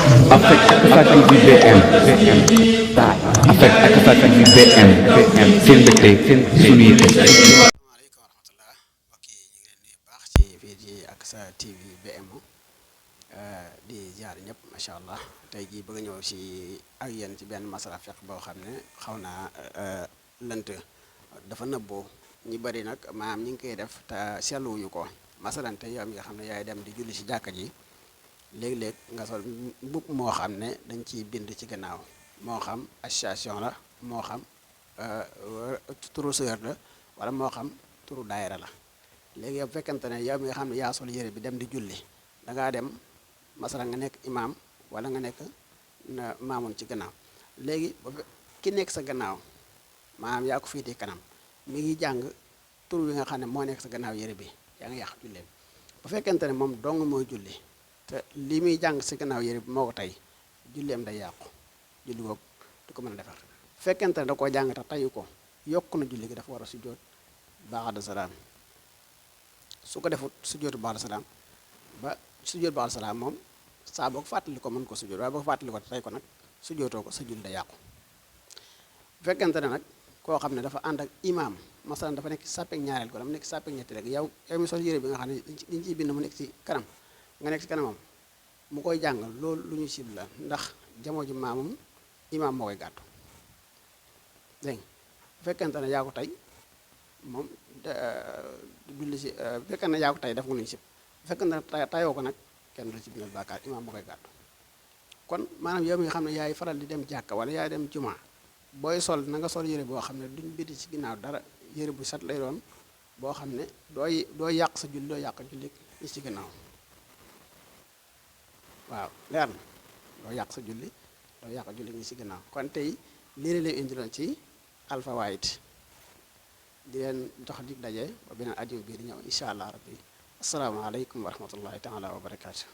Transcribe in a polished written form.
Affect bi BM daal affect ak affect bi BM seen mbégte seen suñu yite. asalaamaaleykum wa rahmatullah mbokk yi ñu ngi leen nuyu baax ci fii ci Aqsa TV BMO di ziar ñëpp macha allah tey jii bëgg a ñëw si ak yéen ci benn masala fiq boo xam ne xaw naa lënt dafa nëbboo ñu bari nag maanaam ñi ngi koy def te seetluwuñu ko masalan tey yow mi nga xam ne yaay dem di julli si jàkka ji léeg-léeg nga sol mbubb moo xam ne dañ ciy bind ci gannaaw moo xam association la moo xam turu sœur la wala moo xam turu daayira la léegi yow fekkante ne yow mi nga xam ne yaa sol yére bi dem di julli da ngaa dem masala nga nekk imaam wala nga nekk maamoon ci gannaaw léegi ki nekk sa gannaaw maanaam yaa ko féetee kanam mi ngi jàng tur wi nga xam ne moo nekk sa gannaaw yére bi yaa ngi yàq julleem bu fekkente ne moom dong mooy julli te li muy jàng si gannaaw yére bi moo ko tey julleem day yàqu julli googu du ko mën a defar fekkente ne da koo jàng te tayu ko yokk na julli gi dafa war a sujjóot ba'da salaam su ko defut sujjóotu ba'da salaam ba sujjóot ba'da salaam moom saa boo ko fàttali ko mën ko sujjóot waaye boo ko fàttali ko te tey ko nag sujjóotoo ko sa julli da yàqu bu fekkente ne nag koo xam ne dafa ànd ak imaam masalan dafa nekk sàppeek ñaareel ko dama nekk sàppeek ñetti rek yow mi sol yére bi nga xam ne dañ ciy bind mu nekk ci kanam nga nekk ci kanamam mu koy jàngal loolu lu ñu sib la ndax jamoo ji maamum imaam moo koy gàttu dégg bu fekkente ne yaa ko tey moom julli si bu fekkente ne yaa ko tey def nga lu ñu sib bu fekkente ne tayoo ko nag kenn du ci bindal bàkkaar imaam moo koy gàttu kon maanaam yow mi nga xam ne yaay faral di dem jàkka wala yaay dem juma booy sol na nga sol yére boo xam ne duñ bind ci ginnaaw dara yére bu set lay doon boo xam ne doo yàq sa julli doo yàq julli ñi ci ginnaaw waaw leer na doo yàq sa julli doo yàq julli ñi ci ginnaaw kon tey lii lay indiloon ci alfawaayit di leen jox dig daje ba beneen ajjuma bii di ñëw incha allah rabbi asalaamaaleykum wa rahmatullahi taala wa barakaatu